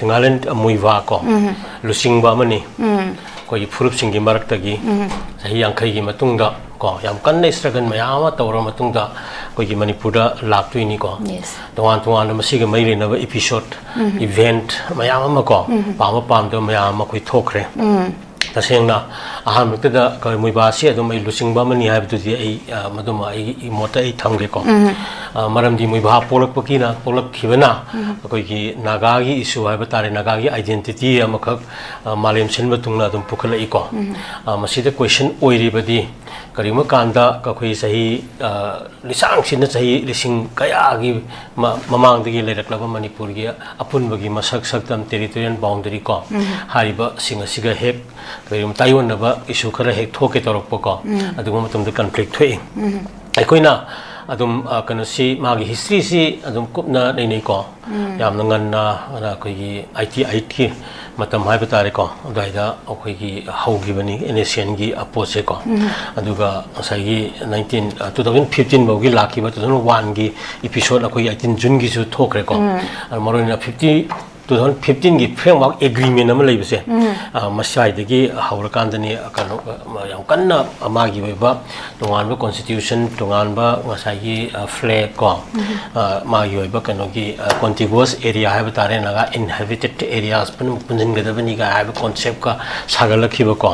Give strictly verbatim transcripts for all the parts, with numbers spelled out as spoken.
ꯅꯥꯒꯥꯂꯦꯟ ꯃꯨꯏꯚꯥ ꯀꯣ, ꯂꯨꯆꯤꯡꯕ ꯑꯃꯅꯤ꯫ ꯑꯩꯈꯣꯏꯒꯤ ꯐꯨꯔꯨꯞꯁꯤꯡꯒꯤ ꯃꯔꯛꯇꯒꯤ ꯆꯍꯤ ꯌꯥꯡꯈꯩꯒꯤ ꯃꯇꯨꯡꯗ ꯀꯣ, ꯌꯥꯝ ꯀꯟꯅ struggle ꯃꯌꯥꯝ ꯑꯃ ꯇꯧꯔꯕ ꯃꯇꯨꯡꯗ ꯑꯩꯈꯣꯏꯒꯤ ꯃꯅꯤꯄꯨꯔꯗ ꯂꯥꯛꯇꯣꯏꯅꯤꯀꯣ꯫ Yes. ꯇꯣꯉꯥꯟ ꯇꯣꯉꯥꯟꯕ ꯃꯁꯤꯒ ꯃꯔꯤ ꯂꯩꯅꯕ episode, event ꯃꯌꯥꯝ ꯑꯃ ꯀꯣ, ꯄꯥꯝꯕ ꯄꯥꯝꯗꯕ ꯃꯌꯥꯝ ꯑꯃ ꯑꯩꯈꯣꯏ ꯊꯣꯛꯈ꯭ꯔꯦ꯫ ꯇꯁꯦꯡꯅ ꯑꯍꯥꯟꯕꯗ ꯑꯩꯈꯣꯏ ꯃꯨꯏꯚꯥꯁꯤ ꯑꯗꯨꯝ ꯑꯩ ꯂꯨꯆꯤꯡꯕ ꯑꯃꯅꯤ ꯍꯥꯏꯕꯗꯨꯗꯤ ꯑꯩ, ꯑ, ꯃꯗꯨꯃ ꯑꯩꯒꯤ ꯃꯣꯠꯇ ꯑꯩ ꯊꯝꯒꯦꯀꯣ꯫ ꯑ, ꯃꯔꯝꯗꯤ ꯃꯨꯏꯚꯥ ꯄꯣꯛꯂꯛꯄꯒꯤꯅ, ꯄꯣꯛꯂꯛꯈꯤꯕꯅ ꯑꯩꯈꯣꯏꯒꯤ ꯅꯥꯒꯥꯒꯤ issue ꯍꯥꯏꯕ ꯇꯥꯔꯦ, ꯅꯥꯒꯥꯒꯤ identity ꯑꯃꯈꯛ, ꯑ, ꯃꯥꯂꯦꯝ ꯁꯤꯟꯕ ꯊꯨꯡꯅ ꯑꯗꯨꯝ ꯄꯨꯈꯠꯂꯛꯏꯀꯣ꯫ ꯑ, ꯃꯁꯤꯗ question ꯑꯣꯏꯔꯤꯕꯗꯤ ꯀꯔꯤꯒꯨꯝꯕ ꯀꯥꯟꯗ ꯑꯩꯈꯣꯏ ꯆꯍꯤ, ꯑ, ꯂꯤꯁꯥꯡꯁꯤꯟꯅ ꯆꯍꯤ ꯂꯤꯁꯤꯡ ꯀꯌꯥꯒꯤ ꯃ-, ꯃꯃꯥꯡꯗꯒꯤ ꯂꯩꯔꯛꯂꯕ ꯃꯅꯤꯄꯨꯔꯒꯤ ꯑꯄꯨꯟꯕꯒꯤ ꯃꯁꯛ ꯁꯛꯇꯝ, territorial boundary ꯀꯣ, ꯍꯥꯏꯔꯤꯕꯁꯤꯡ ꯑꯁꯤꯒ ꯍꯦꯛ ꯀꯔꯤꯒꯨꯝꯕ ꯇꯥꯏꯑꯣꯟꯅꯕ issue ꯈꯔ ꯍꯦꯛ ꯊꯣꯛꯀꯦ ꯇꯧꯔꯛꯄꯀꯣ, ꯑꯗꯨꯒꯨꯝꯕ ꯃꯇꯝꯗ conflict ꯊꯣꯛꯏ꯫ ꯑꯩꯈꯣꯏꯅ ꯑꯗꯨꯝ, ꯑ, ꯀꯩꯅꯣꯁꯤ, ꯃꯥꯒꯤ historyꯁꯤ ꯑꯗꯨꯝ ꯀꯨꯞꯅ ꯅꯩꯅꯩꯀꯣ꯫ ꯌꯥꯝꯅ ꯉꯟꯅ, ꯑꯗ ꯑꯩꯈꯣꯏꯒꯤ ninety eightꯀꯤ ꯃꯇꯝ ꯍꯥꯏꯕ ꯇꯥꯔꯦꯀꯣ, ꯑꯗꯨꯋꯥꯏꯗ ꯑꯩꯈꯣꯏꯒꯤ ꯍꯧꯈꯤꯕꯅꯤ NSCNꯒꯤ ꯄꯣꯠꯁꯦꯀꯣ꯫ ꯑꯗꯨꯒ ꯉꯁꯥꯏꯒꯤ nineteen, ꯑ, two thousand fifteen ꯐꯥꯎꯒꯤ ꯂꯥꯛꯈꯤꯕ, two thousand oneꯒꯤ episode ꯑꯩꯈꯣꯏꯒꯤ eighteen Juneꯒꯤꯁꯨ ꯊꯣꯛꯈ꯭ꯔꯦꯀꯣ꯫ ꯑꯗꯣ ꯃꯔꯨꯑꯣꯏꯅ fifty, two thousand fifteenꯒꯤ framework agreement ꯑꯃ ꯂꯩꯕꯁꯦ, ꯑ, ꯃꯁ꯭ꯋꯥꯏꯗꯒꯤ ꯍꯧꯔꯀꯥꯟꯗꯅꯤ, ꯀꯩꯅꯣ, ꯑ, ꯌꯥꯝ ꯀꯟꯅ ꯃꯥꯒꯤ ꯑꯣꯏꯕ ꯇꯣꯉꯥꯟꯕ constitution, ꯇꯣꯉꯥꯟꯕ ꯉꯁꯥꯏꯒꯤ, ꯑ, flag ꯀꯣ, ꯑ, ꯃꯥꯒꯤ ꯑꯣꯏꯕ ꯀꯩꯅꯣꯒꯤ, ꯑ, contiguous area ꯍꯥꯏꯕ ꯇꯥꯔꯦ, ꯅꯥꯒꯥ inhabited areas ꯄꯨꯝꯅꯃꯛ ꯄꯨꯟꯁꯤꯟꯒꯗꯕꯅꯤꯒ ꯍꯥꯏꯕ conceptꯀ ꯁꯥꯒꯠꯂꯛꯈꯤꯕꯀꯣ꯫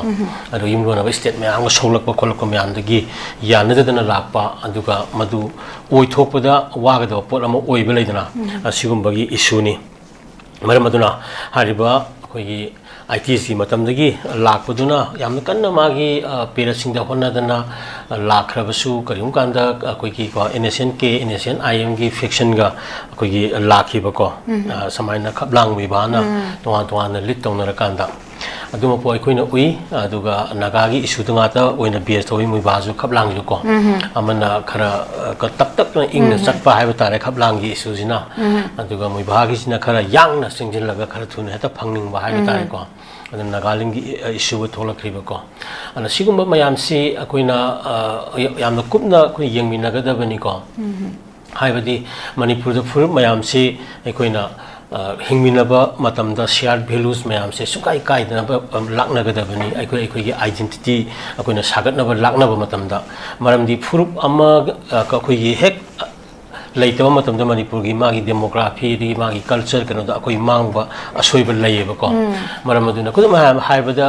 ꯑꯗꯨ ꯌꯨꯝꯂꯣꯟꯅꯕ state ꯃꯌꯥꯝꯒ ꯁꯣꯛꯂꯛꯄ ꯈꯣꯠꯂꯛꯄ ꯃꯌꯥꯝꯗꯒꯤ ꯌꯥꯅꯗꯗꯅ ꯂꯥꯛꯄ, ꯑꯗꯨꯒ ꯃꯗꯨ ꯑꯣꯏꯊꯣꯛꯄꯗ ꯋꯥꯒꯗꯕ ꯄꯣꯠ ꯑꯃ ꯑꯣꯏꯕ ꯂꯩꯗꯅ, ꯑꯁꯤꯒꯨꯝꯕꯒꯤ issueꯅꯤ꯫ ꯃꯔꯝ ꯑꯗꯨꯅ ꯍꯥꯏꯔꯤꯕ ꯑꯩꯈꯣꯏꯒꯤ ITSꯀꯤ ꯃꯇꯝꯗꯒꯤ ꯂꯥꯛꯄꯗꯨꯅ ꯌꯥꯝꯅ ꯀꯟꯅ ꯃꯥꯒꯤ, ꯑ, ꯄꯦꯔꯠꯁꯤꯡꯗ ꯍꯣꯠꯅꯗꯅ, ꯑ, ꯂꯥꯛꯈ꯭ꯔꯕꯁꯨ, ꯀꯔꯤꯒꯨꯝꯕ ꯀꯥꯟꯗ ꯑꯩꯈꯣꯏꯒꯤ ꯀꯣ, NSCN-K, NSCN-IMꯒꯤ factionꯒ ꯑꯩꯈꯣꯏꯒꯤ ꯂꯥꯛꯈꯤꯕꯀꯣ, ꯑ, ꯁꯨꯃꯥꯏꯅ ꯈꯞꯂꯥꯡ ꯃꯨꯏꯚꯥꯅ ꯇꯣꯉꯥꯟ ꯇꯣꯉꯥꯟꯅ lead ꯇꯧꯅꯔꯀꯥꯟꯗ ꯑꯗꯨꯃꯛꯄꯨ ꯑꯩꯈꯣꯏꯅ ꯎꯏ꯫ ꯑꯗꯨꯒ ꯅꯥꯒꯥꯒꯤ issueꯗ ꯉꯥꯛꯇ ꯑꯣꯏꯅ base ꯇꯧꯏ ꯃꯨꯏꯚꯥꯁꯨ ꯈꯞꯂꯥꯡꯁꯨ ꯀꯣ꯫ ꯑꯃꯅ ꯈꯔ, ꯑ, ꯀ-, ꯇꯞ ꯇꯞꯅ ꯏꯪꯅ ꯆꯠꯄ ꯍꯥꯏꯕ ꯇꯥꯔꯦ ꯈꯞꯂꯥꯡꯒꯤ issueꯁꯤꯅ꯫ ꯑꯗꯨꯒ ꯃꯨꯏꯚꯥꯒꯤꯁꯤꯅ ꯈꯔ ꯌꯥꯡꯅ ꯆꯪꯁꯤꯜꯂꯒ ꯈꯔ ꯊꯨꯅ ꯍꯦꯛꯇ ꯐꯪꯅꯤꯡꯕ ꯍꯥꯏꯕ ꯇꯥꯔꯦꯀꯣ꯫ ꯑꯗꯨꯅ ꯅꯥꯒꯥꯂꯦꯟꯒꯤ, ꯑ, issueꯕꯨ ꯊꯣꯛꯂꯛꯈ꯭ꯔꯤꯕꯀꯣ꯫ ꯑꯗꯨꯅ ꯁꯤꯒꯨꯝꯕ ꯃꯌꯥꯝꯁꯤ ꯑꯩꯈꯣꯏꯅ, ꯑ, ꯌꯥꯝꯅ ꯀꯨꯞꯅ ꯑꯩꯈꯣꯏ ꯌꯦꯡꯃꯤꯟꯅꯒꯗꯕꯅꯤꯀꯣ꯫ ꯍꯥꯏꯕꯗꯤ ꯃꯅꯤꯄꯨꯔꯗ ꯐꯨꯔꯨꯞ ꯃꯌꯥꯝꯁꯤ ꯑꯩꯈꯣꯏꯅ ꯑ, ꯍꯤꯡꯃꯤꯟꯅꯕ ꯃꯇꯝꯗ shared values ꯃꯌꯥꯝꯁꯦ ꯁꯨꯡꯀꯥꯏ ꯀꯥꯏꯗꯅꯕ, ꯑ, ꯂꯥꯛꯅꯒꯗꯕꯅꯤ꯫ ꯑꯩꯈꯣꯏ, ꯑꯩꯈꯣꯏꯒꯤ identity ꯑꯩꯈꯣꯏꯅ ꯁꯥꯒꯠꯅꯕ ꯂꯥꯛꯅꯕ ꯃꯇꯝꯗ, ꯃꯔꯝꯗꯤ ꯐꯨꯔꯨꯞ ꯑꯃ, ꯑ, ꯑꯩꯈꯣꯏꯒꯤ ꯍꯦꯛ ꯂꯩꯇꯕ ꯃꯇꯝꯗ ꯃꯅꯤꯄꯨꯔꯒꯤ ꯃꯥꯒꯤ demography, ꯑꯗꯒꯤ ꯃꯥꯒꯤ culture, ꯀꯩꯅꯣꯗ ꯑꯩꯈꯣꯏ ꯃꯥꯡꯕ ꯑꯁꯣꯏꯕ ꯂꯩꯌꯦꯕꯀꯣ꯫ ꯃꯔꯝ ꯑꯗꯨꯅ ꯈꯨꯗꯝ ꯑꯣꯏꯅ ꯍꯥꯏꯔꯕꯗ,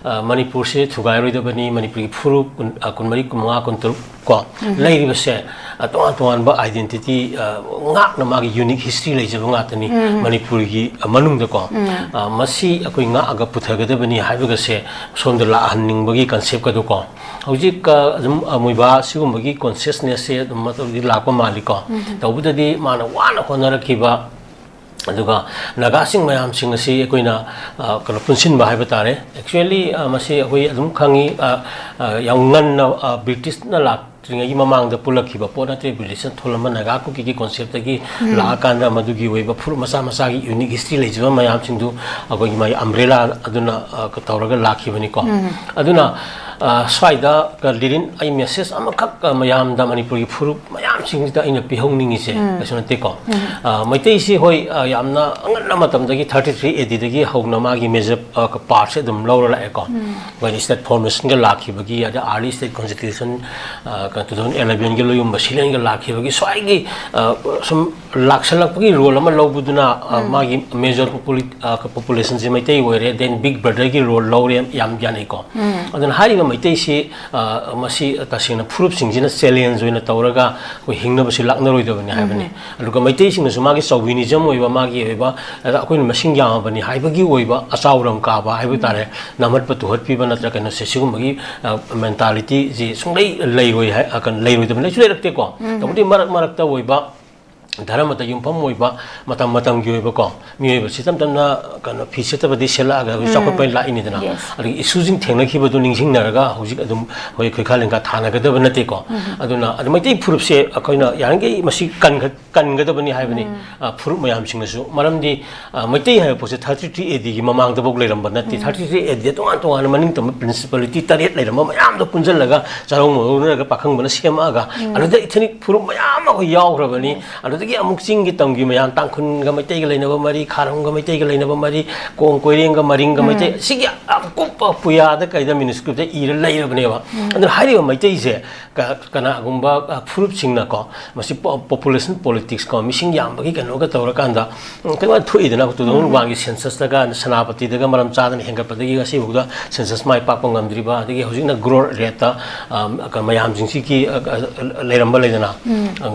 ꯑ, ꯃꯅꯤꯄꯨꯔꯁꯦ ꯊꯨꯒꯥꯏꯔꯣꯏꯗꯕꯅꯤ, ꯃꯅꯤꯄꯨꯔꯒꯤ ꯐꯨꯔꯨꯞ ꯀꯨꯟ-, ꯑ, ꯀꯨꯟꯃꯔꯤ, ꯀꯨꯟꯃꯉꯥ, ꯀꯨꯟꯇꯔꯨꯛ ꯀꯣ, ꯂꯩꯔꯤꯕꯁꯦ, ꯑ, ꯇꯣꯉꯥꯟ ꯇꯣꯉꯥꯟꯕ identity, ꯑ, ꯉꯥꯛꯅ ꯃꯥꯒꯤ unique history ꯂꯩꯖꯕ ꯉꯥꯛꯇꯅꯤ ꯃꯅꯤꯄꯨꯔꯒꯤ, ꯑ, ꯃꯅꯨꯡꯗꯀꯣ꯫ ꯑ, ꯃꯁꯤ ꯑꯩꯈꯣꯏ ꯉꯥꯛꯑꯒ ꯄꯨꯊꯒꯗꯕꯅꯤ ꯍꯥꯏꯕꯒꯁꯦ ꯁꯣꯝꯗ ꯂꯥꯛꯍꯟꯅꯤꯡꯕꯒꯤ concept ꯀꯗꯨꯀꯣ꯫ ꯍꯧꯖꯤꯛ, ꯑ, ꯑꯗꯨꯝ ꯑꯃꯣꯏꯕ ꯁꯤꯒꯨꯝꯕꯒꯤ consciousness ꯁꯦ ꯑꯗꯨꯝ ꯃꯇꯝꯗꯤ ꯂꯥꯛꯄ ꯃꯥꯜꯂꯤꯀꯣ꯫ ꯇꯧꯕꯗꯗꯤ ꯃꯥꯅ ꯋꯥꯅ ꯍꯣꯠꯅꯔꯛꯈꯤꯕ, ꯑꯗꯨꯒ ꯅꯥꯒꯥꯁꯤꯡ ꯃꯌꯥꯝꯁꯤꯡ ꯑꯁꯤ ꯑꯩꯈꯣꯏꯅ, ꯑ, ꯀꯩꯅꯣ, ꯄꯨꯟꯁꯤꯟꯕ ꯍꯥꯏꯕ ꯇꯥꯔꯦ꯫ Actually, ꯑ, ꯃꯁꯤ ꯑꯩꯈꯣꯏ ꯑꯗꯨꯝ ꯈꯪꯉꯤ, ꯑ, ꯑ, ꯌꯥꯝ ꯉꯟꯅ, ꯑ, ꯕ꯭ꯔꯤꯇꯤꯁꯅ ꯂꯥꯛꯇ꯭ꯔꯤꯉꯩꯒꯤ ꯃꯃꯥꯡꯗ ꯄꯨꯜꯂꯛꯈꯤꯕ ꯄꯣꯠ ꯅꯠꯇꯦ꯫ ꯕ꯭ꯔꯤꯇꯤꯁꯅ ꯊꯣꯜꯂꯝꯕ ꯅꯥꯒꯥ ꯀꯨꯀꯤꯒꯤ concept ꯇꯒꯤ ꯂꯥꯛꯑꯀꯥꯟꯗ ꯃꯗꯨꯒꯤ ꯑꯣꯏꯕ ꯐꯨꯔꯨꯞ ꯃꯆꯥ ꯃꯆꯥꯒꯤ unique history ꯂꯩꯖꯕ ꯃꯌꯥꯝꯁꯤꯡꯗꯨ ꯑꯩꯈꯣꯏꯒꯤ ꯃꯥꯒꯤ umbrella ꯑꯗꯨꯅ, ꯑ, ꯇꯧꯔꯒ ꯂꯥꯛꯈꯤꯕꯅꯤꯀꯣ꯫ ꯑꯗꯨꯅ, ꯑ, ꯁ꯭ꯋꯥꯏꯗ, ꯑ, ꯂꯤꯔꯤꯟ, ꯑꯩ message ꯑꯃꯈꯛ, ꯑ, ꯃꯌꯥꯝꯗ, ꯃꯅꯤꯄꯨꯔꯒꯤ ꯐꯨꯔꯨꯞ ꯃꯌꯥꯝꯁꯤꯡꯁꯤꯗ ꯑꯩꯅ ꯄꯤꯍꯧꯅꯤꯡꯉꯤꯁꯦ ꯀꯩꯁꯨ ꯅꯠꯇꯦꯀꯣ꯫ ꯑ, ꯃꯩꯇꯩꯁꯤ, ꯍꯣꯏ, ꯑ, ꯌꯥꯝꯅ ꯑꯉꯟꯕ ꯃꯇꯝꯗꯒꯤ thirty three A D ꯗꯒꯤ ꯍꯧꯅ ꯃꯥꯒꯤ major, ꯑ, part ꯁꯦ ꯑꯗꯨꯝ ꯂꯧꯔ ꯂꯥꯛꯑꯦꯀꯣ꯫ ꯑꯩꯈꯣꯏꯅ state formation ꯒ ꯂꯥꯛꯈꯤꯕꯒꯤ, ꯑꯗ early state constitution, ꯑ, two thousand eleven ꯒꯤ ꯂꯣꯏꯒꯨꯝꯕ ꯁꯤꯂꯦꯟꯒ ꯂꯥꯛꯈꯤꯕꯒꯤ ꯁ꯭ꯋꯥꯏꯒꯤ, ꯑ, ꯁꯨꯝ ꯂꯥꯛꯁꯜꯂꯛꯄꯒꯤ role ꯑꯃ ꯂꯧꯕꯗꯨꯅ, ꯑ, ꯃꯥꯒꯤ major populi-, ꯑ, population ꯁꯦ ꯃꯩꯇꯩ ꯑꯣꯏꯔꯦ, then big brother ꯒꯤ role ꯂꯧꯔꯦ, ꯌꯥꯝ ꯌꯥꯅꯩꯀꯣ꯫ ꯑꯗꯨꯅ ꯍꯥꯏꯔꯤꯕ ꯃꯩꯇꯩꯁꯤ, ꯑ, ꯃꯁꯤ ꯇꯁꯦꯡꯅ ꯐꯨꯔꯨꯞꯁꯤꯡꯁꯤꯅ challenge ꯑꯣꯏꯅ ꯇꯧꯔꯒ ꯑꯩꯈꯣꯏ ꯍꯤꯡꯅꯕꯁꯤ ꯂꯥꯛꯅꯔꯣꯏꯗꯕꯅꯤ ꯍꯥꯏꯕꯅꯤ꯫ ꯑꯗꯨꯒ ꯃꯩꯇꯩꯁꯤꯡꯅꯁꯨ ꯃꯥꯒꯤ chauvinism ꯑꯣꯏꯕ, ꯃꯥꯒꯤ ꯑꯣꯏꯕ, ꯑꯗ ꯑꯩꯈꯣꯏꯅ ꯃꯁꯤꯡ ꯌꯥꯝꯃꯕꯅꯤ ꯍꯥꯏꯕꯒꯤ ꯑꯣꯏꯕ ꯑꯆꯥꯎꯔꯝ ꯀꯥꯕ ꯍꯥꯏꯕ ꯇꯥꯔꯦ, ꯅꯝꯍꯠꯄ ꯇꯨꯍꯠꯄꯤꯕ ꯅꯠꯇ꯭ꯔꯒ ꯀꯩꯅꯣꯁꯦ, ꯁꯤꯒꯨꯝꯕꯒꯤ, ꯑ, mentality ꯁꯤ ꯁꯨꯡꯂꯩ ꯂꯩꯔꯣꯏ ꯍꯥꯏ-, ꯑ, ꯀꯩꯅꯣ, ꯂꯩꯔꯣꯏꯗꯕꯅꯤ, ꯂꯩꯁꯨ ꯂꯩꯔꯛꯇꯦꯀꯣ꯫ ꯇꯧꯕꯗꯤ ꯃꯔꯛ ꯃꯔꯛꯇ ꯑꯣꯏꯕ ꯙꯔꯃꯗ ꯌꯨꯝꯐꯝ ꯑꯣꯏꯕ ꯃꯇꯝ ꯃꯇꯝꯒꯤ ꯑꯣꯏꯕꯀꯣ, ꯃꯤꯑꯣꯏꯕꯁꯤ ꯇꯞ ꯇꯞꯅ, ꯀꯩꯅꯣ, ꯐꯤ ꯁꯦꯠꯇꯕꯗꯤ ꯁꯦꯠꯂꯛꯑꯒ ꯍꯧꯖꯤꯛ ꯆꯥꯎꯈꯠꯄ ꯂꯥꯛꯏꯅꯤꯗꯅ꯫ ꯑꯗꯒꯤ issue ꯁꯤꯡ ꯊꯦꯡꯅꯈꯤꯕꯗꯨ ꯅꯤꯡꯁꯤꯡꯅꯔꯒ ꯍꯧꯖꯤꯛ ꯑꯗꯨꯝ ꯑꯩꯈꯣꯏ ꯈꯣꯏꯈꯥ ꯂꯦꯡꯈꯥ ꯊꯥꯅꯒꯗꯕ ꯅꯠꯇꯦꯀꯣ꯫ ꯑꯗꯨꯅ ꯑꯗꯨ ꯃꯩꯇꯩ ꯐꯨꯔꯨꯞꯁꯦ ꯑꯩꯈꯣꯏꯅ ꯌꯥꯔꯤꯈꯩ ꯃꯁꯤ ꯀꯟꯈꯠ-, ꯀꯟꯒꯗꯕꯅꯤ ꯍꯥꯏꯕꯅꯤ꯫ ꯑ, ꯐꯨꯔꯨꯞ ꯃꯌꯥꯝꯁꯤꯡꯅꯁꯨ, ꯃꯔꯝꯗꯤ, ꯑ, ꯃꯩꯇꯩ ꯍꯥꯏꯕ ꯄꯣꯠꯁꯦ thirty three A D ꯒꯤ ꯃꯃꯥꯡꯗꯐꯥꯎ ꯂꯩꯔꯝꯕ ꯅꯠꯇꯦ꯫ Thirty three A D ꯇꯣꯉꯥꯟ ꯇꯣꯉꯥꯟꯅ ꯃꯅꯤꯡ ꯇꯝꯕ principality ꯇꯔꯦꯠ ꯂꯩꯔꯝꯕ ꯃꯌꯥꯝꯗꯣ ꯄꯨꯟꯁꯤꯜꯂꯒ ꯆꯥꯔꯧ ꯃꯧꯔꯧꯅꯔꯒ ꯄꯥꯈꯪꯕꯅ ꯁꯦꯝꯃꯛꯑꯒ ꯑꯗꯨꯗ ethnic ꯐꯨꯔꯨꯞ ꯃꯌꯥꯝ ꯑꯃ ꯑꯩꯈꯣꯏ ꯌꯥꯎꯈ꯭ꯔꯕꯅꯤ꯫ ꯑꯗꯨꯗ ꯑꯗꯒꯤ ꯑꯃꯨꯛ ꯆꯤꯡꯒꯤ ꯇꯝꯒꯤ ꯃꯌꯥꯝ, ꯇꯥꯡꯈꯨꯜꯒ ꯃꯩꯇꯩꯒ ꯂꯩꯅꯕ ꯃꯔꯤ, ꯈꯥꯔꯣꯝꯒ ꯃꯩꯇꯩꯒ ꯂꯩꯅꯕ ꯃꯔꯤ, ꯀꯣꯡ ꯀꯣꯏꯔꯦꯡꯒ ꯃꯔꯤꯡꯒ ꯃꯩꯇꯩ, ꯁꯤꯒꯤ ꯑꯀꯨꯞꯄ ꯄꯨꯌꯥꯗ ꯀꯩꯗ ꯃꯦꯅꯨꯁꯀ꯭ꯔꯤꯞꯇ ꯏꯔ ꯂꯩꯔꯕꯅꯦꯕ꯫ ꯑꯗꯨꯅ ꯍꯥꯏꯔꯤꯕ ꯃꯩꯇꯩꯁꯦ ꯀ-, ꯀꯅꯥꯒꯨꯝꯕ, ꯑ, ꯐꯨꯔꯨꯞꯁꯤꯡꯅꯀꯣ, ꯃꯁꯤ ꯄꯣ-, ꯄꯣꯄꯨꯂꯦꯁꯟ ꯄꯣꯂꯤꯇꯤꯛꯁꯀꯣ, ꯃꯤꯁꯤꯡ ꯌꯥꯝꯕꯒꯤ ꯀꯩꯅꯣꯒ ꯇꯧꯔꯀꯥꯟꯗ, ꯎꯝ, ꯀꯩꯅꯣ ꯊꯣꯛꯏꯗꯅ, ꯇꯨ ꯊꯥꯎꯖꯟ ꯋꯥꯟꯒꯤ ꯁꯦꯟꯁꯁꯇꯒ ꯁꯦꯅꯥꯄꯇꯤꯗꯒ ꯃꯔꯝ ꯆꯥꯗꯅ ꯍꯦꯟꯒꯠꯄꯗꯒꯤ ꯉꯁꯤꯐꯥꯎꯗ ꯁꯦꯟꯁꯁ ꯃꯥꯏ ꯄꯥꯛꯄ ꯉꯝꯗ꯭ꯔꯤꯕ, ꯑꯗꯒꯤ ꯍꯧꯖꯤꯛꯅ ꯒ꯭ꯔꯣꯠ ꯔꯦꯠꯇ, ꯑ, ꯀ-, ꯃꯌꯥꯝꯁꯤꯡꯁꯤꯒꯤ, ꯑ, ꯑ, ꯂꯩꯔꯝꯕ ꯂꯩꯗꯅ,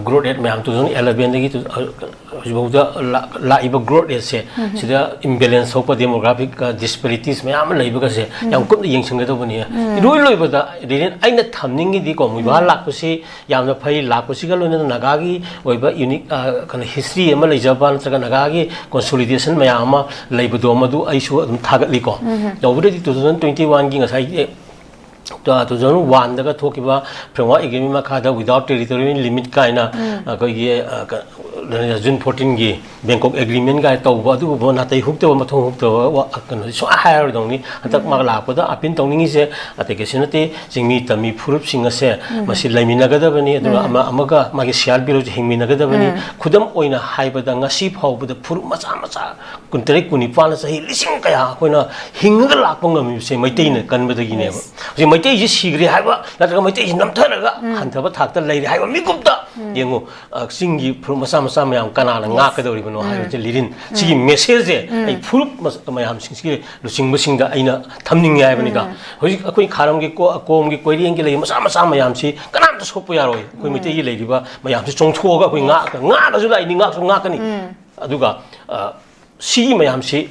ꯒ꯭ꯔꯣꯠ ꯔꯦꯠ ꯃꯌꯥꯝ ꯇꯨ ꯊꯥꯎꯖꯟ ꯑꯦꯂꯚꯦꯟꯗꯒꯤ ꯇꯨ-, ꯑ, ꯍꯧꯖꯤꯛꯐꯥꯎꯗ ꯂꯥ-, ꯂꯥꯛꯏꯕ ꯒ꯭ꯔꯣꯠ ꯔꯦꯠꯁꯦ, ꯁꯤꯗ ꯏꯝꯕꯦꯂꯦꯟꯁ ꯊꯣꯛꯄ, ꯗꯦꯃꯣꯒ꯭ꯔꯥꯐꯤꯛ, ꯑ, ꯗꯤꯁꯄꯦꯔꯤꯇꯤꯁ ꯃꯌꯥꯝ ꯑꯃ ꯂꯩꯕꯒꯁꯦ ꯌꯥꯝ ꯀꯨꯞꯅ ꯌꯦꯡꯁꯤꯟꯒꯗꯧꯕꯅꯤ꯫ ꯏꯔꯣꯏ ꯂꯣꯏꯕꯗ, ꯔꯤꯂꯦꯟ-, ꯑꯩꯅ ꯊꯝꯅꯤꯡꯉꯤꯗꯤꯀꯣ, ꯃꯨꯏꯕꯥ ꯂꯥꯛꯄꯁꯤ ꯌꯥꯝꯅ ꯐꯩ, ꯂꯥꯛꯄꯁꯤꯒ ꯂꯣꯏꯅꯅ ꯅꯥꯒꯥꯒꯤ ꯑꯣꯏꯕ ꯌꯨꯅꯤꯛ, ꯑ, ꯀꯩꯅꯣ, ꯍꯤꯁꯇ꯭ꯔꯤ ꯑꯃ ꯂꯩꯖꯕ ꯅꯠꯇ꯭ꯔꯒ ꯅꯥꯒꯥꯒꯤ ꯀꯣꯟꯁꯣꯂꯤꯗꯦꯁꯟ ꯃꯌꯥꯝ ꯑꯃ ꯂꯩꯕꯗꯣ, ꯃꯗꯨ ꯑꯩꯁꯨ ꯑꯗꯨꯝ ꯊꯥꯒꯠꯂꯤꯀꯣ꯫ ꯇꯧꯕꯗꯗꯤ ꯇꯨ ꯊꯥꯎꯖꯟ ꯇ꯭ꯋꯦꯟꯇꯤ ꯋꯥꯟꯒꯤ ꯉꯁꯥꯏꯒꯤ ꯇꯨ ꯊꯥꯎꯖꯟ ꯋꯥꯟꯗꯒ ꯊꯣꯛꯈꯤꯕ ꯐ꯭ꯔꯦꯝꯋꯥꯔꯛ ꯑꯦꯒ꯭ꯔꯤꯃꯦꯟ ꯃꯈꯥꯗ without territorial limit ꯀꯥꯏꯅ ꯑꯩꯈꯣꯏꯒꯤ, ꯑ, ꯀ-, ꯖꯨꯟ ꯐꯣꯔꯇꯤꯟꯒꯤ ꯕꯦꯡꯀꯣꯛ ꯑꯦꯒ꯭ꯔꯤꯃꯦꯟ ꯀꯥꯏꯅ ꯇꯧꯕ, ꯑꯗꯨꯒꯨꯝꯕ ꯅꯥꯇꯩ ꯍꯨꯛꯇꯕ, ꯃꯊꯣꯡ ꯍꯨꯛꯇꯕ ꯋꯥ-, ꯀꯩꯅꯣꯁꯦ ꯁꯨꯡꯍꯥꯏ ꯍꯥꯏꯔꯣꯏꯗꯧꯅꯤ꯫ ꯍꯟꯗꯛ ꯃꯥ ꯂꯥꯛꯄꯗ ꯑꯄꯤꯜ ꯇꯧꯅꯤꯡꯉꯤꯁꯦ ꯑꯇꯩ ꯀꯩꯁꯨ ꯅꯠꯇꯦ, ꯆꯤꯡꯃꯤ ꯇꯝꯃꯤ ꯐꯨꯔꯨꯞꯁꯤꯡ ꯑꯁꯦ ꯃꯁꯤ ꯂꯩꯃꯤꯟꯅꯒꯗꯕꯅꯤ, ꯑꯗꯨꯒ ꯑꯃ ꯑꯃꯒ ꯃꯥꯒꯤ ꯁꯤꯌꯥꯔ ꯚꯦꯂꯨꯁꯦ ꯍꯤꯡꯃꯤꯟꯅꯒꯗꯕꯅꯤ꯫ ꯈꯨꯗꯝ ꯑꯣꯏꯅ ꯍꯥꯏꯕꯗ, ꯉꯁꯤ ꯐꯥꯎꯕꯗ ꯐꯨꯔꯨꯞ ꯃꯆꯥ ꯃꯆꯥ ꯀꯨꯟꯇꯔꯦꯠ ꯀꯨꯟꯅꯤꯄꯥꯟꯅ ꯆꯍꯤ ꯂꯤꯁꯤꯡ ꯀꯌꯥ ꯑꯩꯈꯣꯏꯅ ꯍꯤꯡꯉꯒ ꯂꯥꯛꯄ ꯉꯝꯃꯤꯕꯁꯦ ꯃꯩꯇꯩꯅ ꯀꯟꯕꯗꯒꯤꯅꯦꯕ꯫ ꯍꯧꯖꯤꯛ ꯃꯩꯇꯩꯁꯤ ꯁꯤꯈ꯭ꯔꯦ ꯍꯥꯏꯕ ꯅꯠꯇ꯭ꯔꯒ ꯃꯩꯇꯩꯁꯤ ꯅꯝꯊꯔꯒ ꯍꯟꯊꯕ ꯊꯥꯛꯇ ꯂꯩꯔꯦ ꯍꯥꯏꯕ ꯃꯤꯀꯨꯞꯇ ꯌꯦꯡꯉꯨ, ꯑ, ꯆꯤꯡꯒꯤ ꯐꯨꯔꯨꯞ ꯃꯆꯥ ꯃꯆꯥ ꯃꯌꯥꯝ ꯀꯅꯥꯅ ꯉꯥꯛꯀꯗꯧꯔꯤꯕꯅꯣ ꯍꯥꯏꯕꯁꯦ ꯂꯤꯔꯤꯟ꯫ ꯁꯤꯒꯤ ꯃꯦꯁꯦꯖꯁꯦ ꯑꯩ ꯐꯨꯔꯨꯞ ꯃꯆ-, ꯃꯌꯥꯝꯁꯤꯡꯁꯤꯒꯤ ꯂꯨꯆꯤꯡꯕꯁꯤꯡꯗ ꯑꯩꯅ ꯊꯝꯅꯤꯡꯉꯦ ꯍꯥꯏꯕꯅꯤꯗ꯫ ꯍꯧꯖꯤꯛ ꯑꯩꯈꯣꯏ ꯈꯥꯔꯝꯒꯤ ꯀꯣ-, ꯀꯣꯝꯒꯤ ꯀꯣꯏꯔꯦꯡꯒꯤ ꯂꯩ ꯃꯆꯥ ꯃꯆꯥ ꯃꯌꯥꯝꯁꯤ ꯀꯅꯥꯝꯇ ꯁꯣꯛꯄ ꯌꯥꯔꯣꯏ꯫ ꯑꯩꯈꯣꯏ ꯃꯩꯇꯩꯒꯤ ꯂꯩꯔꯤꯕ ꯃꯌꯥꯝꯁꯤ ꯆꯣꯡꯊꯣꯛꯑꯒ ꯑꯩꯈꯣꯏ ꯉꯥꯛ-, ꯉꯥꯛꯑꯁꯨ ꯂꯥꯛꯏꯅꯤ, ꯉꯥꯛꯁꯨ ꯉꯥꯛꯀꯅꯤ꯫ ꯑꯗꯨꯒ, ꯑ, ꯁꯤꯒꯤ ꯃꯌꯥꯝꯁꯤ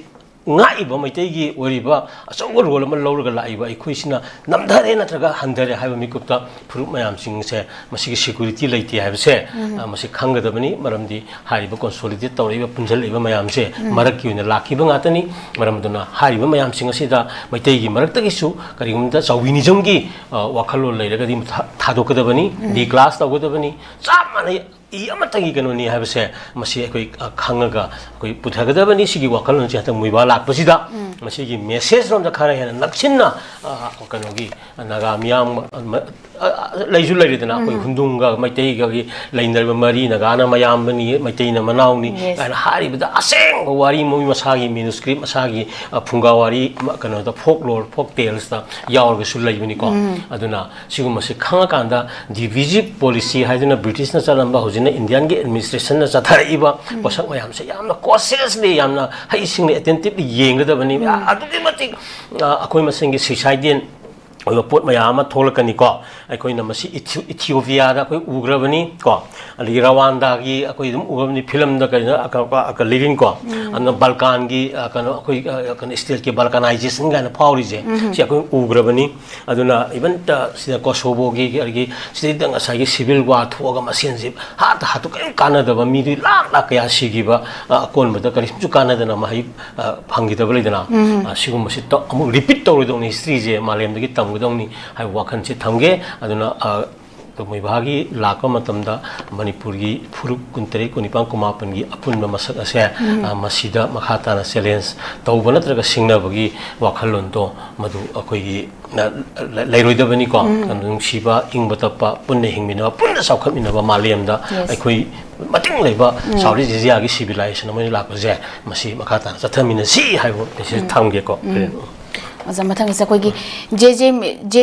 ꯉꯥꯛꯏꯕ ꯃꯩꯇꯩꯒꯤ ꯑꯣꯏꯔꯤꯕ ꯑꯆꯧꯕ ꯔꯣꯜ ꯑꯃ ꯂꯧꯔꯒ ꯂꯥꯛꯏꯕ ꯑꯩꯈꯣꯏꯁꯤꯅ ꯅꯝꯊꯔꯦ ꯅꯠꯇ꯭ꯔꯒ ꯍꯟꯊꯔꯦ ꯍꯥꯏꯕ ꯃꯤꯀꯨꯞꯇ ꯐꯨꯔꯨꯞ ꯃꯌꯥꯝꯁꯤꯡꯁꯦ ꯃꯁꯤꯒꯤ ꯁꯦꯀ꯭ꯌꯨꯔꯤꯇꯤ ꯂꯩꯇꯦ ꯍꯥꯏꯕꯁꯦ, ꯑ, ꯃꯁꯤ ꯈꯪꯒꯗꯕꯅꯤ꯫ ꯃꯔꯝꯗꯤ ꯍꯥꯏꯔꯤꯕ ꯀꯣꯟꯁꯣꯂꯤꯗꯦꯠ ꯇꯧꯔꯛꯏꯕ, ꯄꯨꯟꯁꯤꯜꯂꯛꯏꯕ ꯃꯌꯥꯝꯁꯦ ꯃꯔꯛꯀꯤ ꯑꯣꯏꯅ ꯂꯥꯛꯈꯤꯕ ꯉꯥꯛꯇꯅꯤ꯫ ꯃꯔꯝ ꯑꯗꯨꯅ ꯍꯥꯏꯔꯤꯕ ꯃꯌꯥꯝꯁꯤꯡ ꯑꯁꯤꯗ ꯃꯩꯇꯩꯒꯤ ꯃꯔꯛꯇꯒꯤꯁꯨ ꯀꯔꯤꯒꯨꯝꯕꯗ ꯆꯥꯎꯕꯤꯅꯤꯖꯝꯒꯤ, ꯑ, ꯋꯥꯈꯜꯂꯣꯟ ꯂꯩꯔꯒꯗꯤ ꯃꯊ-, ꯊꯥꯗꯣꯛꯀꯗꯕꯅꯤ, ꯗꯤ ꯀ꯭ꯂꯥꯁ ꯇꯧꯒꯗꯕꯅꯤ꯫ ꯆꯞ ꯃꯥꯟꯅꯩ꯫ ꯏ ꯑꯃꯠꯇꯒꯤ ꯀꯩꯅꯣꯅꯤ ꯍꯥꯏꯕꯁꯦ ꯃꯁꯤ ꯑꯩꯈꯣꯏ, ꯑ, ꯈꯪꯉꯒ ꯑꯩꯈꯣꯏ ꯄꯨꯊꯒꯗꯕꯅꯤ꯫ ꯁꯤꯒꯤ ꯋꯥꯈꯜꯂꯣꯟꯁꯦ ꯍꯟꯗꯛ ꯃꯨꯏꯕꯥ ꯂꯥꯛꯄꯁꯤꯗ, ꯃꯁꯤꯒꯤ ꯃꯦꯁꯦꯖ ꯔꯣꯝꯗ ꯈꯔ ꯍꯦꯟꯅ ꯅꯛꯁꯤꯟꯅ, ꯑ, ꯀꯩꯅꯣꯒꯤ ꯅꯥꯒꯥ ꯃꯤꯌꯥꯝ, ꯑ, ꯂꯩꯁꯨ ꯂꯩꯔꯤꯗꯅ, ꯑꯩꯈꯣꯏ ꯍꯨꯟꯗꯨꯡꯒ ꯃꯩꯇꯩꯒꯒꯤ ꯂꯩꯅꯔꯤꯕ ꯃꯔꯤ, ꯅꯥꯒꯥꯅ ꯃꯌꯥꯝꯕꯅꯤ, ꯃꯩꯇꯩꯅ ꯃꯅꯥꯎꯅꯤ ꯀꯥꯏꯅ ꯍꯥꯏꯔꯤꯕꯗ, ꯑꯁꯦꯡꯕ ꯋꯥꯔꯤ, ꯃꯣꯏ ꯃꯁꯥꯒꯤ ꯃꯦꯅꯨꯁꯀ꯭ꯔꯤꯞ, ꯃꯁꯥꯒꯤ, ꯑ, ꯐꯨꯡꯒꯥ ꯋꯥꯔꯤ, ꯀꯩꯅꯣꯗ, ꯐꯣꯛ ꯂꯣꯔ, ꯐꯣꯛ ꯇꯦꯜꯁꯇ ꯌꯥꯎꯔꯒꯁꯨ ꯂꯩꯕꯅꯤꯀꯣ꯫ ꯑꯗꯨꯅ ꯁꯤꯒꯨꯝꯕꯁꯤ ꯈꯪꯉꯀꯥꯟꯗ, ꯗꯤꯚꯤꯖꯤꯞ ꯄꯣꯂꯤꯁꯤ ꯍꯥꯏꯗꯨꯅ ꯕ꯭ꯔꯤꯇꯤꯁꯅ ꯆꯠꯂꯝꯕ, ꯍꯧꯖꯤꯛꯅ ꯏꯟꯗꯤꯌꯥꯟꯒꯤ ꯑꯦꯗꯃꯤꯅꯤꯁꯇ꯭ꯔꯦꯁꯟꯅ ꯆꯠꯊꯔꯛꯏꯕ ꯄꯣꯠꯁꯛ ꯃꯌꯥꯝꯁꯦ ꯌꯥꯝꯅ ꯀꯣꯁꯤꯌꯁꯂꯤ, ꯌꯥꯝꯅ ꯍꯩꯁꯤꯡꯅ, ꯑꯦꯇꯦꯟꯇꯤꯞꯂꯤ ꯌꯦꯡꯒꯗꯕꯅꯤ꯫ ꯑꯗꯨꯛꯀꯤ ꯃꯇꯤꯛ, ꯑ, ꯑꯩꯈꯣꯏ ꯃꯁꯦꯟꯒꯤ ꯁꯨꯏꯁꯥꯏꯗꯦꯟ ꯑꯣꯏꯕ ꯄꯣꯠ ꯃꯌꯥꯝ ꯑꯃ ꯊꯣꯛꯂꯛꯀꯅꯤꯀꯣ꯫ ꯑꯩꯈꯣꯏꯅ ꯃꯁꯤ ꯏꯊꯤ-, ꯏꯊꯤꯑꯣꯄꯤꯌꯥꯗ ꯑꯩꯈꯣꯏ ꯎꯈ꯭ꯔꯕꯅꯤ ꯀꯣ, ꯑꯗꯒꯤ ꯔꯋꯥꯟꯗꯥꯒꯤ ꯑꯩꯈꯣꯏ ꯑꯗꯨꯝ ꯎꯈ꯭ꯔꯕꯅꯤ, ꯐꯤꯂꯝꯗ ꯀꯩꯅꯣ, ꯑꯀ-, ꯑꯀ-, ꯑꯀ-, ꯂꯤꯚꯤꯡ ꯀꯣ꯫ ꯑꯗꯨꯅ ꯕꯜꯀꯥꯟꯒꯤ, ꯑ, ꯀꯩꯅꯣ, ꯑꯩꯈꯣꯏ, ꯑ, ꯀꯩꯅꯣ, ꯁ꯭ꯇꯦꯠꯀꯤ ꯕꯜꯀꯅꯥꯏꯖꯦꯁꯟ ꯀꯥꯏꯅ ꯐꯥꯎꯔꯤꯁꯦ, ꯁꯤ ꯑꯩꯈꯣꯏ ꯎꯈ꯭ꯔꯕꯅꯤ꯫ ꯑꯗꯨꯅ ꯏꯚꯟ, ꯑ, ꯁꯤꯗ ꯀꯣꯁꯣꯕꯣꯒꯤ, ꯑꯗꯒꯤ ꯁꯤꯗꯩꯗ ꯉꯁꯥꯏꯒꯤ ꯁꯤꯚꯤꯜ ꯋꯥꯔ ꯊꯣꯛꯑꯒ ꯃꯁꯦꯟꯁꯦ ꯍꯥꯠꯇ ꯍꯥꯠꯇ ꯀꯔꯤꯝ ꯀꯥꯟꯅꯗꯕ, ꯃꯤꯗꯨ ꯂꯥꯛ ꯂꯥꯛ ꯀꯌꯥ ꯁꯤꯈꯤꯕ, ꯑ, ꯑꯀꯣꯟꯕꯗ ꯀꯔꯤꯁꯨ ꯀꯥꯟꯅꯗꯅ ꯃꯍꯩ, ꯑ, ꯐꯪꯈꯤꯗꯕ ꯂꯩꯗꯅ꯫ ꯑ, ꯁꯤꯒꯨꯝꯕꯁꯤ ꯇ-, ꯑꯃꯨꯛ ꯔꯤꯄꯤꯠ ꯇꯧꯔꯣꯏꯗꯧꯅꯤ, ꯍꯤꯁꯇ꯭ꯔꯤꯁꯦ ꯃꯥꯂꯦꯝꯗꯒꯤ ꯇꯝꯒꯗꯧꯅꯤ ꯍꯥꯏꯕ ꯋꯥꯈꯜꯁꯦ ꯊꯝꯒꯦ꯫ ꯑꯗꯨꯅ, ꯑ, ꯃꯣꯏꯕꯥꯒꯤ ꯂꯥꯛꯄ ꯃꯇꯝꯗ ꯃꯅꯤꯄꯨꯔꯒꯤ ꯐꯨꯔꯨꯞ ꯀꯨꯟꯇꯔꯦꯠ, ꯀꯨꯟꯅꯤꯄꯥꯟ, ꯀꯨꯟꯃꯥꯄꯟꯒꯤ ꯑꯄꯨꯟꯕ ꯃꯁꯛ ꯑꯁꯦ, ꯑ, ꯃꯁꯤꯗ ꯃꯈꯥ ꯇꯥꯅ ꯆꯦꯂꯦꯟꯖ ꯇꯧꯕ ꯅꯠꯇ꯭ꯔꯒ ꯁꯤꯡꯅꯕꯒꯤ ꯋꯥꯈꯜꯂꯣꯟꯗꯣ ꯃꯗꯨ ꯑꯩꯈꯣꯏꯒꯤ, ꯑ, ꯂ-, ꯂꯩꯔꯣꯏꯗꯕꯅꯤꯀꯣ꯫ ꯑꯗꯨ ꯅꯨꯡꯁꯤꯕ, ꯏꯪꯕ ꯇꯞꯄ, ꯄꯨꯟꯅ ꯍꯤꯡꯃꯤꯟꯅꯕ, ꯄꯨꯟꯅ ꯆꯥꯎꯈꯠꯃꯤꯟꯅꯕ ꯃꯥꯂꯦꯝꯗ ꯑꯩꯈꯣꯏ ꯃꯇꯤꯡ ꯂꯩꯕ ꯁꯥꯎꯠ ꯏꯁ ꯑꯦꯁꯤꯌꯥꯒꯤ ꯁꯤꯚꯤꯂꯥꯏꯖꯦꯁꯟ ꯑꯃ ꯑꯣꯏꯅ ꯂꯥꯛꯄꯁꯦ, ꯃꯁꯤ ꯃꯈꯥ ꯇꯥꯅ ꯆꯠꯊꯃꯤꯟꯅꯁꯤ ꯍꯥꯏꯕ ꯃꯦꯁꯦꯖ ꯊꯝꯒꯦꯀꯣ꯫ ꯑꯣꯖꯥ, ꯃꯊꯪꯒꯤꯁꯦ ꯑꯩꯈꯣꯏꯒꯤ ꯖꯦ ꯖꯦ, ꯖꯦ